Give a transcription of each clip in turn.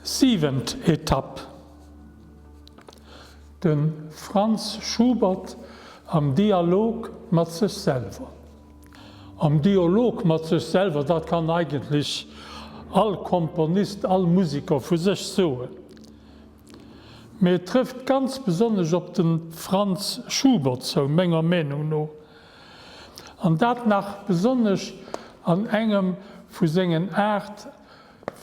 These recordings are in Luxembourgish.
Siwent Etapp, De Franz Schubert am Dialog mat sech selwer. Am Diolog mat sech selwer, dat kann eigentlech all Komponist, all Museker vu sech soen. Mee et trëfft ganz besonnesch op de Franz Schubert zou, menger Meenung no. An dat nach besonnesch an engem vu sengen 8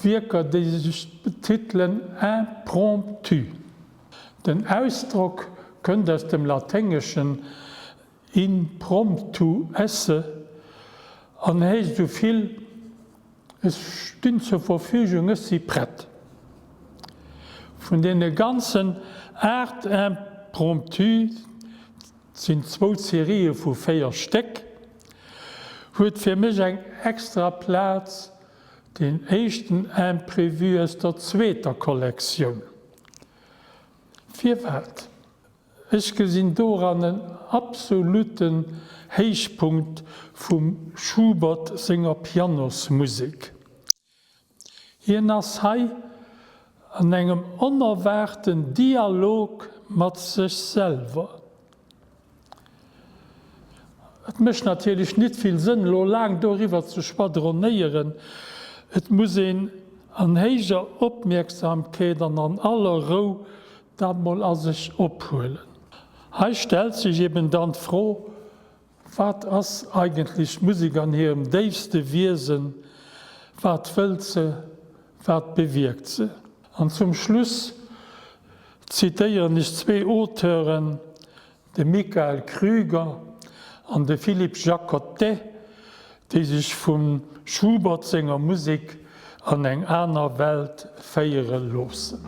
Wierker, déi sech betitelen Impromptu. Den Ausdrock kënnt aus dem Laténgeschen In promptu esse an heescht esou vill, Ech stinn zur Verfügung, ech si prett. Vun deene ganzen 8 Impromptu, et sinn zwou Serië vu 4 Stéck, huet fir mech eng extra Plaz deen éischten Imprévu aus der zweeter Kollektioun. Firwat? Ech gesinn doran en absoluten Héichpunkt vum Schubert senger Pianosmusek. Hien ass hei an engem onerwaarten Dialog mat sech selwer. Et mécht natierlech nit vill Sënn elo laang doriwwer ze schwadronéieren. Et muss een an héijer Opmierksamkeet an an aller Rou dat mol a sech ophuelen. Hei stellt sech eben dann d'Fro, Wat ass eigentlech Musek an hirem déifste Wiesen? Wat wëllt se? Wat bewierkt se? An zum Schluss zitéieren ech zwee Auteuren, de Michael Krüger an de Philippe Jaccottet, déi sech vum Schubert senger Musek an eng aner Welt féiere loossen.